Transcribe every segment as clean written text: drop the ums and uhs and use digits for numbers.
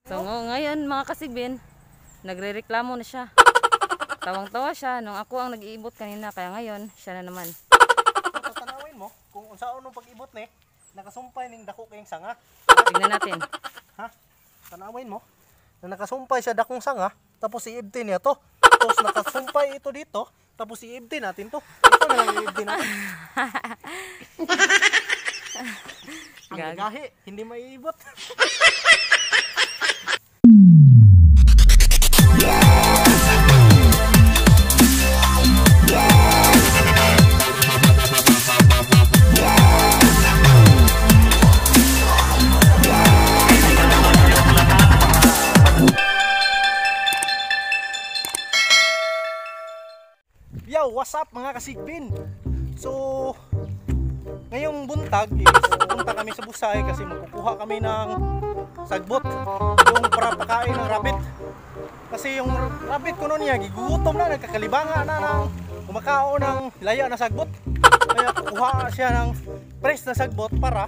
So ngayon mga kasigbin, nagrereklamo na siya. Tawang-tawa siya nung ako ang nag-iibot kanina, kaya ngayon siya na naman. So, tatanawin mo kung unsaon nung pag-ibot ni, nakasumpay ning dako kayong sanga. Tignan natin. Ha? Tanawin mo na nakasumpay siya dakong sanga, tapos iibti niya to. Tapos nakasumpay ito dito, tapos iibti natin to. Ito na lang iibti natin. Ang gagahi, hindi maiibot. Yo, what's up mga kasigbin? So, ngayong buntag is punta kami sa Busay kasi magkukuha kami ng sagbot, yung para pakain ng rabbit. Kasi yung rabbit ko noon niya, gigutom na, nagkakalibanga na ng kumakao ng laya na sagbot. Kaya kukuha siya ng fresh na sagbot para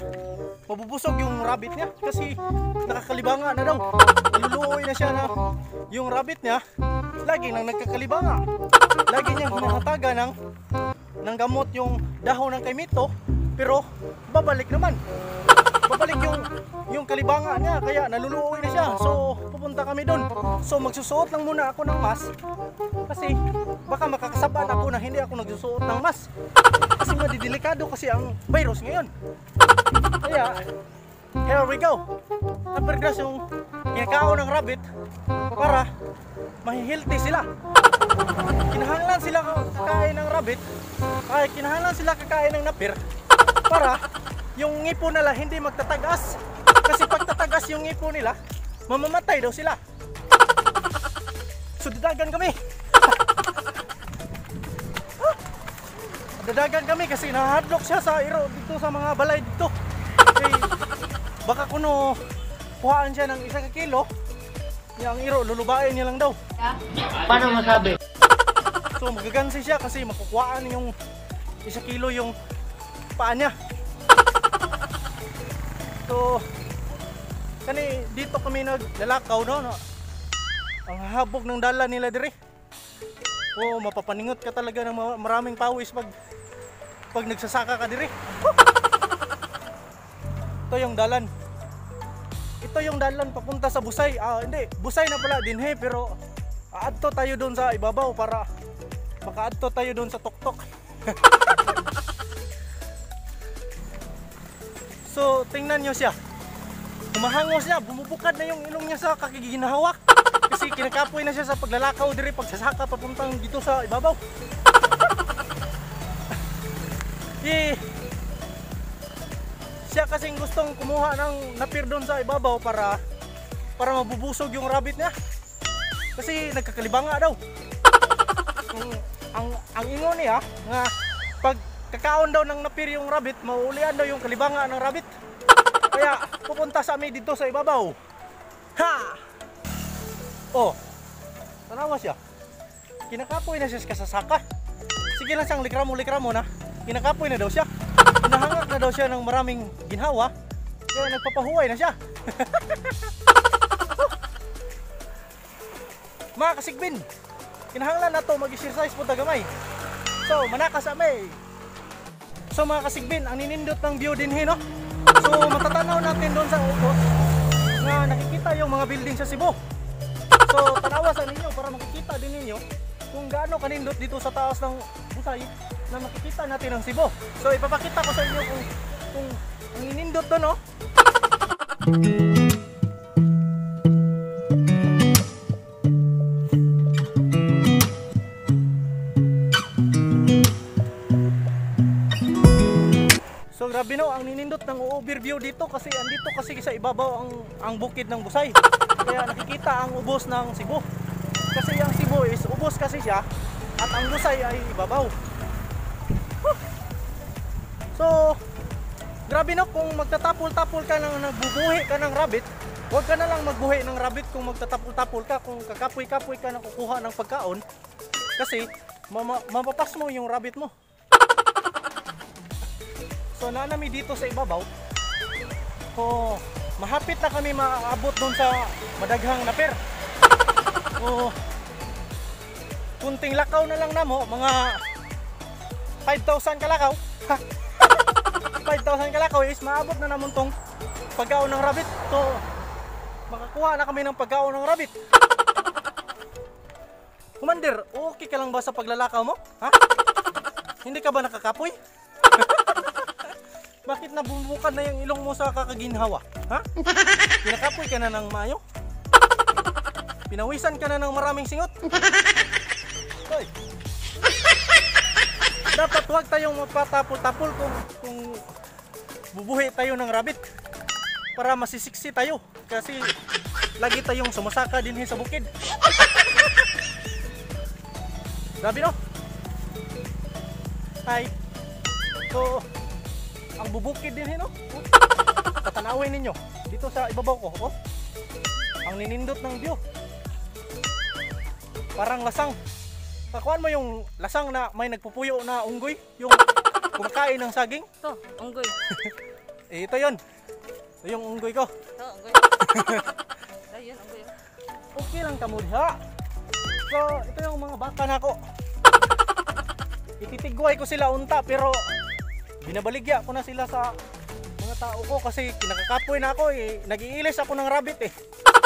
mabubusog yung rabbit niya kasi nakakalibanga na daw. Naluluoy na siya na yung rabbit niya lagi nang nagkakalibanga. Lagi niyang hinahataga ng gamot yung dahon ng kaimito, pero babalik naman. Babalik yung kalibanga niya, kaya naluluoy na siya. So pupunta kami doon. So magsusuot lang muna ako ng mask kasi baka makakasabaan ako na hindi ako nagsusuot ng mask. Kasi madidelikado kasi ang virus ngayon. Kaya here we go. Napergrass yung kinakaon ng rabbit para mahihilti sila. Kinahanglan sila kakain ng rabbit, ay kinahanglan sila kakain ng napir para yung ngipon nila hindi magtatagas. Kasi pag tatagas yung ngipon nila, mamamatay daw sila. So dadagan kami. Dadagan kami kasi nahadlok siya sa iro dito sa mga balay dito. Kasi baka kuno kuhaan siya ng 1 kilo, yung iro lulubain niya lang daw. Paano masabi? So magagansi siya kasi makukuhaan yung 1 kilo yung paa niya. So kani dito kami naglalakaw, no? Ang habog ng dala nila dire. Oh, mapapaningot ka talaga ng maraming pawis pag nagsasaka ka dire. Ito yung dalan. Ito yung dalan papunta sa Busay. Hindi, Busay na pala dinhe, pero aadto tayo doon sa ibabaw para makaadto tayo doon sa tuktok. So tingnan nyo siya. Humahangos niya, bumubukad na yung ilong niya sa kakiginahawak. Kasi kinakapoy na siya sa paglalakaw diri pagsasaka papuntang dito sa ibabaw. Siya kasing gustong kumuha ng napir doon sa ibabaw para mabubusog yung rabbit niya. Kasi nagkakalibanga daw. Ang ingon niya nga pag kakaon daw ng napir yung rabbit, mauulian daw yung kalibanga ng rabbit. Kaya pupunta sa amin dito sa ibabaw. Ha! Oh, tanawa siya. Kinakapoy na siya sa kasasaka. Sige lang siyang likramo-likramo na. Kinakapoy na daw siya. Hinahangak na daw siya ng maraming ginhawa. Kaya nagpapahuway na siya. Mga kasigbin, kinahanglan na to mag-exercise po tagamay. So manakas amay. So mga kasigbin, ang ninindot ng view din no? So matatanaw natin doon sa ubos na nakikita yung mga building sa Cebu. So tanawa sa ninyo para makikita din ninyo kung gaano kanindot dito sa taas ng Busay na makikita natin ang Cebu. So ipapakita ko sa inyo kung ang ninindot doon, no? So grabe no, ang ninindot ng overview dito kasi andito kasi sa ibabaw ang bukid ng Busay. Kaya nakikita ang ubos ng Cebu. Kasi ang Cebu is ubos kasi siya at ang Busay ay ibabaw. Huh. So grabe no, kung magtatapol-tapol ka ng nagbubuhi ka ng rabbit, huwag ka na lang magbuhi ng rabbit kung magtatapol-tapol ka, kung kakapoy-kapoy ka na kukuha ng pagkaon kasi mapapas mo yung rabbit mo. So nanami dito sa ibabaw. Oh, Mahapit na kami maaabot doon sa madaghang naper. So, kunting lakaw na lang namo, mga 5,000 kalakaw. 5,000 kalakaw is maabot na namon tong pagkaon ng rabbit. So, makakuha na kami ng pagkaon ng rabbit. Commander, okay ka lang ba sa paglalakaw mo? Ha? Hindi ka ba nakakapoy? Bakit nabubukad na yung ilong mo sa kakaginhawa? Ha? Kinakapoy ka na ng maayo? Pinawisan ka na ng maraming singot? Hoy. Dapat huwag tayong magpatapol-tapol kung bubuhi tayo ng rabbit para masisiksi tayo kasi lagi tayong sumasaka din sa bukid. Grabe, no? Hi. So, ang bubukid din, no? Tatanawin ninyo dito sa ibabaw ko, oh. Ang ninindot ng view. Parang lasang. Kakuan mo yung lasang na may nagpupuyo na unggoy, yung kumakain ng saging. Ito, unggoy. Eh, ito yun. Ito yung unggoy ko. Ito, unggoy. Ayun, unggoy. Okay lang kamo diha. So, ito yung mga baka nako. Ititigway ko sila unta pero binabaligya ko na sila sa mga tao ko kasi kinakakapoy na ako eh. Nag-iilis ako ng rabbit eh.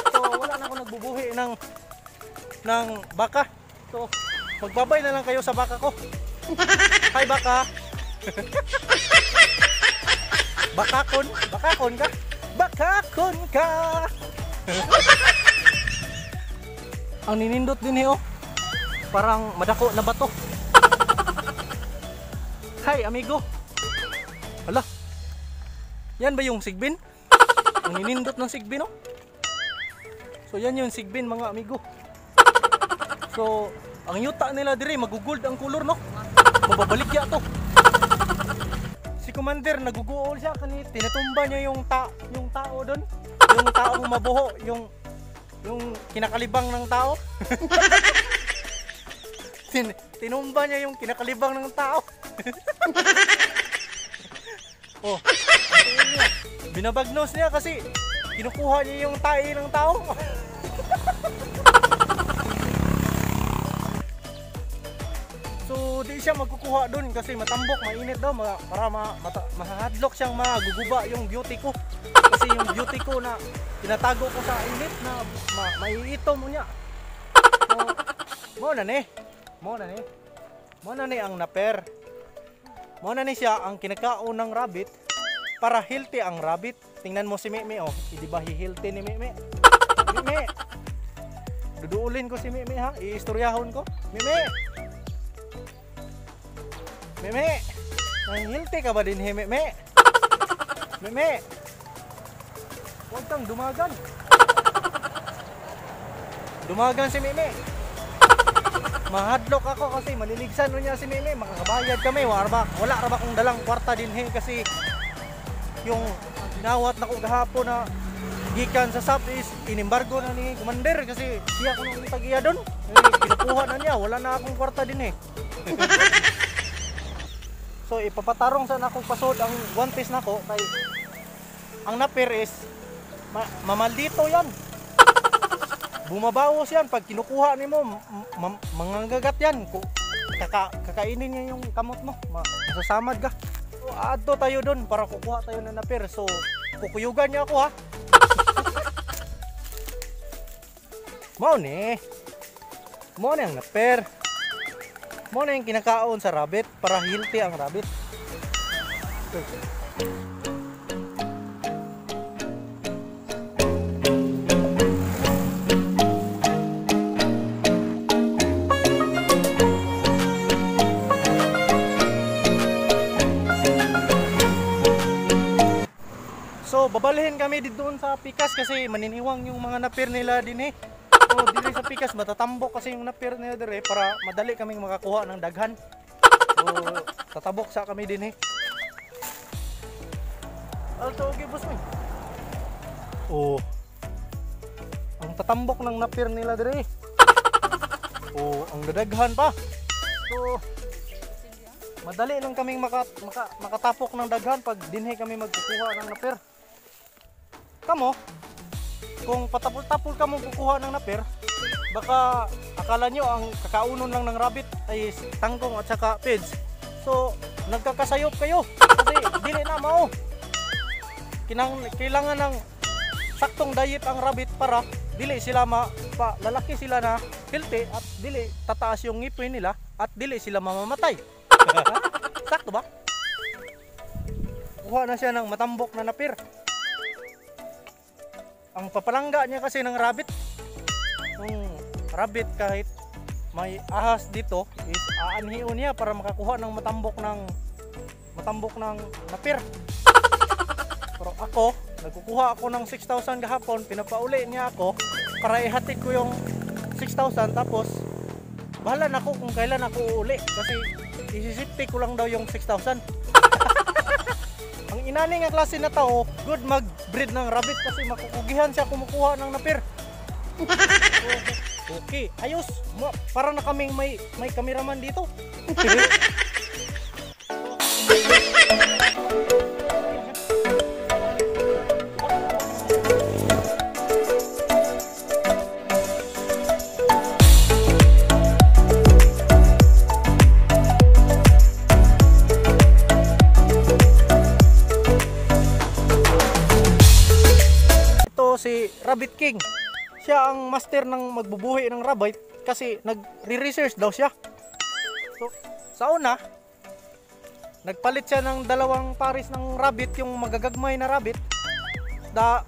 So, wala na ako nagbubuhi ng baka. So, magbabay na lang kayo sa baka ko. Hi baka. Bakakon, bakakon ka. Bakakon ka. Ang ninindot din eh, oh. Parang madako na bato. Hi amigo. Hala. Yan ba yung sigbin? Ang ninindot ng sigbin, oh. So yan yung sigbin mga amigo. So ang yuta nila dire magugold ang kulor, no? Mababaligya to. Si Commander naguguol siya kani tinatumba niya yung tao doon, yung taong mabuho, yung kinakalibang ng tao. Tinumba niya yung kinakalibang ng tao. Oh. Binabagnos niya kasi kinukuha niya yung tae ng tao. So di siya magkukuha doon kasi matambok, mainit daw, para mahadlok siyang maguguba yung beauty ko. Kasi yung beauty ko na tinatago ko sa init na maiitom mo niya. So, mo na ni ang naper. Mo na ni siya ang kinakaon ng rabbit para healthy ang rabbit. Tingnan mo si Meme, oh. Hindi ba healthy ni Meme? Meme. Duduulin ko si Meme, ha. Iistoryahon ko. Meme. Meme. Nang healthy ka ba din, he, Meme? Meme. Huwag kang dumagan. Dumagan si Meme. Mahadlok ako kasi maliligsan mo niya si Meme. Makakabayad kami. Wala ra ba kong dalang kwarta din, he, kasi yung ginawat na ko gahapon na gikan sa SAP is inimbargo na ni Commander kasi siya kung tagiya doon. Eh, kinukuha na niya. Wala na akong kwarta din, eh. So ipapatarong sana akong pasod ang guantes nako kay ang naper is mamaldito yan. Bumabawas yan pag kinukuha nimo, manganggagat yan. Kakainin niya yung kamot mo, masasamad ka. So, aadto tayo doon para kukuha tayo ng naper. So kukuyugan niya ako, ha. Mao ni ang naper. Mao na yung kinakaon sa rabbit para healthy ang rabbit. So babalhin kami dito sa pikas kasi maniniwang yung mga napir nila din eh. So dito sa pikas matatambok kasi yung napir nila dire para madali kaming makakuha ng daghan. So tatabok sa kami din eh. Alto, okay boss mo. Oh. Ang tatambok ng napir nila dire. Oh, ang dadaghan pa. So madali lang kaming makatapok ng daghan pag dinhe kami magkukuha ng napir. Kamo, kung patapul-tapul ka mong kukuha ng napir, baka akala nyo ang kakaunon lang ng rabbit ay tangkong at saka pids. So, nagkakasayop kayo kasi dili na mao. Kailangan ng saktong diet ang rabbit para dili sila lalaki sila na healthy at dili tataas yung ngipin nila at dili sila mamamatay. Sakto ba? Kuha na siya ng matambok na napir. Ang papalangga niya kasi ng rabbit. Yung rabbit kahit may ahas dito is aanhion niya para makakuha ng matambok ng napir. Pero ako, nagkukuha ako ng 6,000 gahapon, pinapauli niya ako para ihatid ko yung 6,000, tapos bahala na ako kung kailan ako uuli kasi isisipti ko lang daw yung 6,000. Ang inani nga klase na tao, good mag-breed ng rabbit kasi makukugihan siya kumukuha ng napir. Okay, ayos. Para na kaming may cameraman dito. Ito si Rabbit King. Siya ang master ng magbubuhi ng rabbit kasi nagre-research daw siya. So, sa una, nagpalit siya ng 2 pares ng rabbit, yung magagagmay na rabbit.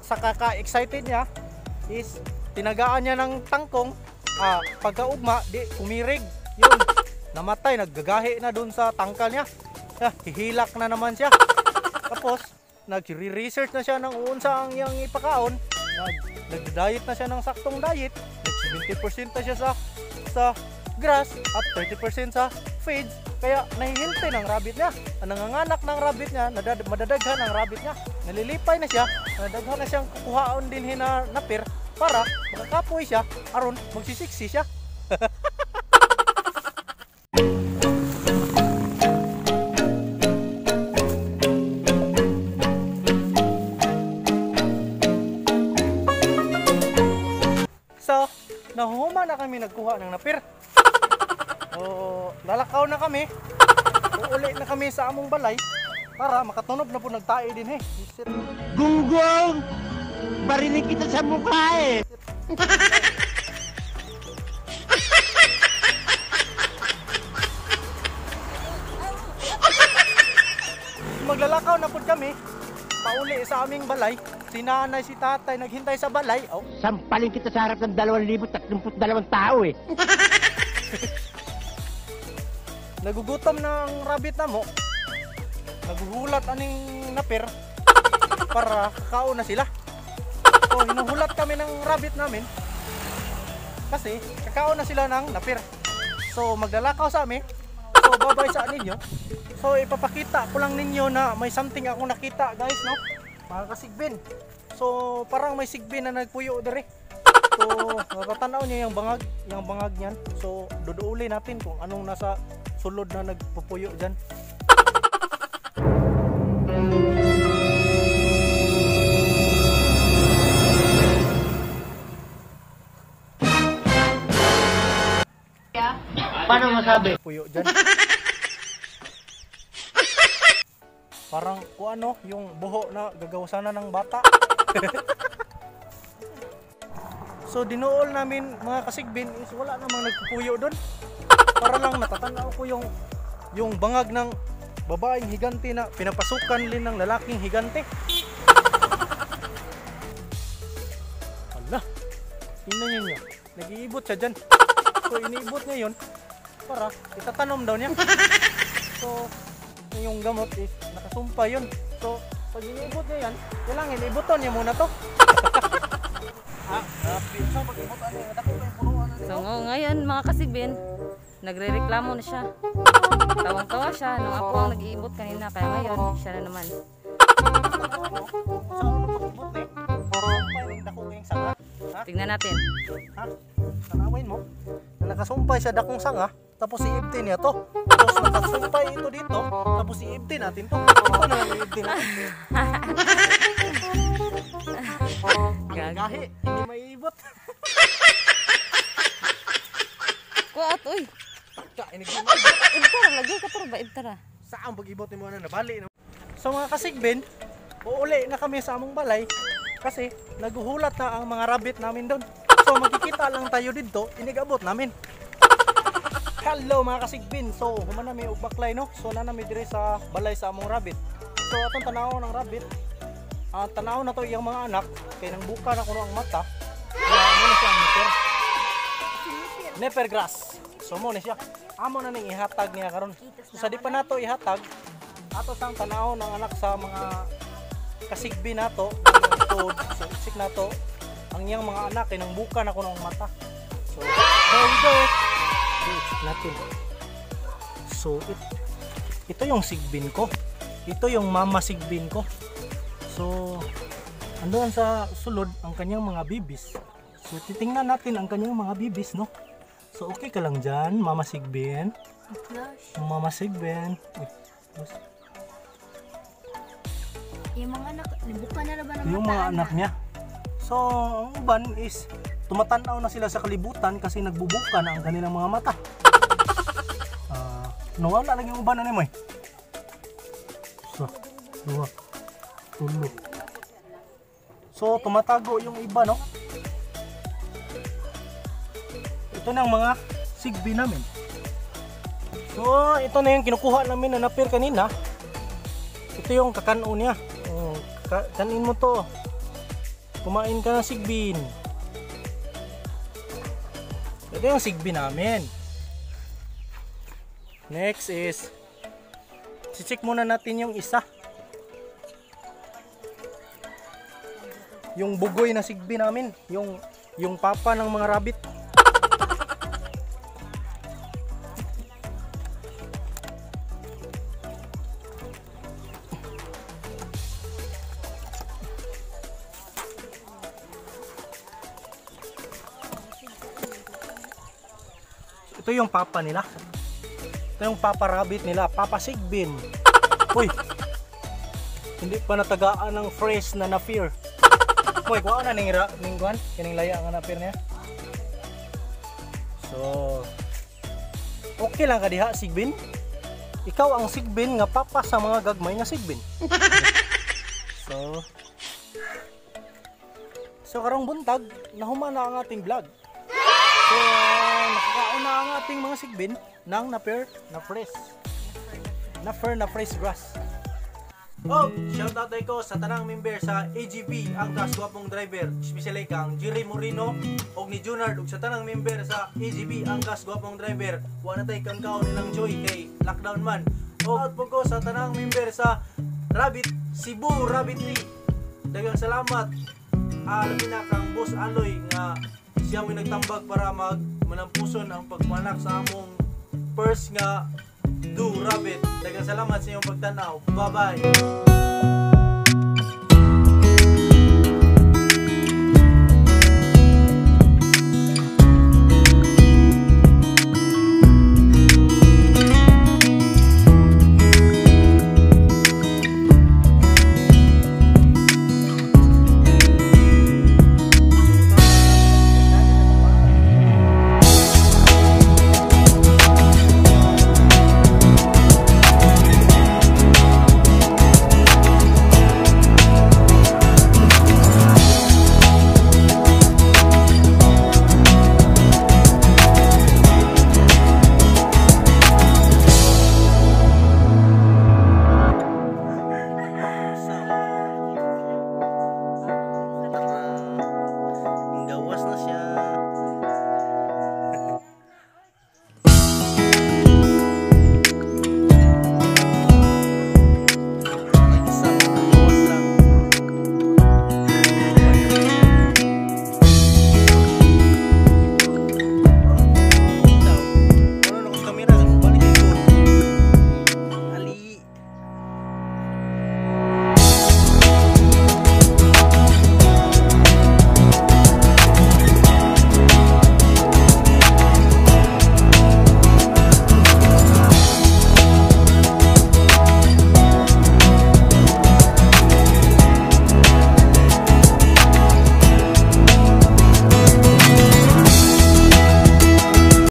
Sa kaka-excited niya is tinagaan niya ng tangkong, pagkaugma, di kumirig. Yun, namatay, naggagahi na dun sa tangkal niya. Hihilak na naman siya. Tapos, nagre-research na siya ng unsa ang iyang ipakaon. Nag-diet na siya ng saktong diet. Nag 70% na siya sa grass at 30% sa feeds. Kaya nahihilti ng rabbit niya. Ang nanganganak ng rabbit niya, madadaghan ang rabbit niya. Nalilipay na siya, nadaghan na siyang kukuhaon din na napir para makakapoy siya aron magsisiksi siya. So, nahuhuma na kami nagkuha ng napir. So, lalakaw na kami. Uuli na kami sa among balay para makatunob na po nagtae din eh. Gunggong! Barinig kita sa mukha eh! Maglalakaw na po kami. Pauli sa aming balay. Si nanay, si tatay naghintay sa balay. Oh. Sampalin kita sa harap ng 2,032 tao eh. Nagugutom ng rabbit na mo. Naguhulat aning napir para kakaon na sila. So hinuhulat kami ng rabbit namin kasi kakaon na sila ng napir. So maglalakaw sa amin. So babay sa ninyo. So ipapakita ko lang ninyo na may something akong nakita guys, no? Mga kasigbin. So parang may sigbin na nagpuyo dere. So natatanaw niyo yung bangag niyan. So duduuli natin kung anong nasa sulod na nagpupuyo diyan. Paano masabi? Puyo diyan. Parang kung ano, yung buho na gagawasan na ng bata. So dinuol namin mga kasigbin is wala namang nagpupuyo doon. Para lang natatanaw ko yung bangag ng babaeng higante na pinapasukan din ng lalaking higante. Hala, tingnan niyo, nag-iibot siya dyan. So iniibot niya yun para itatanom daw niya. So yung gamot is nakasumpa yun. So pag iniibot niya yan, kailangan ibuton niya muna to. So ngayon mga kasigbin, nagrereklamo na siya. Tawang-tawa siya nung ako ang nag-iibot kanina, kaya ngayon siya na naman. Tingnan natin. Ha? Tanawin mo. Nakasumpay sa dakong sanga, tapos iibtin niya to. Tapos nakasumpay ito dito, tapos iibtin natin to. Ito na lang iibtin natin. Ang gahi, hindi maiibot. Kuat uy. Ka, inig di maibot. Ibtara lagi ka tara ba ibtara. Saan pag-ibot nimo na nabali na. So mga kasigbin, uuli na kami sa among balay kasi naguhulat na ang mga rabbit namin doon. So magkikita lang tayo dito, inigabot namin. Hello mga kasigbin. So human na mi og baklay no. So na nami dire sa balay sa among rabbit. So atong tanaw ng rabbit. Ang tanaw na to iyang mga anak kay nang buka na kuno ang mata. Na mo na siya ang neper. Neper grass. So mo na siya. Amo na ning ihatag niya karon. So sa di pa nato ihatag, ato sang tanaw ng anak sa mga kasigbi nato, tuod. So isik nato ang iyang mga anak kay nang buka na kuno ang mata. So there we go. I-check natin. So ito yung sigbin ko. Ito yung mama sigbin ko. So andoon sa sulod ang kanyang mga bibis. So titingnan natin ang kanyang mga bibis, no? So okay ka lang dyan, Mama Sigbin. Mama Sigbin. Uy, tapos, Yung mga anak, nibuka na ba ng yung mata, mga ana? anak niya. So, ang uban is tumatanaw na sila sa kalibutan kasi nagbubuka na ang kanilang mga mata. Nawala lang yung uban na nimo eh. Isa, dua, tulo. So, tumatago yung iba, no? Ito na ang mga sigbi namin. So, ito na yung kinukuha namin na napir kanina. Ito yung kakano niya. Oh, kanin mo to. Kumain ka ng sigbin. Ito yung sigbin namin. Next is, check muna natin yung isa. Yung bugoy na sigbin namin. Yung papa ng mga rabbit. Ito yung papa nila. Ito yung papa rabbit nila, Papa Sigbin. Uy. Hindi pa natagaan ng fresh na na-fear. Uy, kuha na ning ra ning kuan, kining laya nga na-fear niya. So, okay lang ka diha, Sigbin. Ikaw ang Sigbin nga papa sa mga gagmay nga Sigbin. So karong buntag, nahuman na ang ating vlog. So, nakakaon na ang ating mga sigbin ng naper na fresh. Naper na fresh grass. Oh, shout out ko sa tanang member sa AGB, ang kaswapong driver, especially kang Jerry Moreno og ni Junard ug sa tanang member sa AGB, ang kaswapong driver. Wa na tay kangkaon nilang joy kay lockdown man. Og out po ko sa tanang member sa Rabbit Cebu Rabbit 3. Daghang salamat. Labi na kang Boss Aloy nga siya may nagtambag para mag manampuson ang pagmanak sa among first nga do rabbit. Daghang salamat sa inyong pagtanaw. Bye-bye.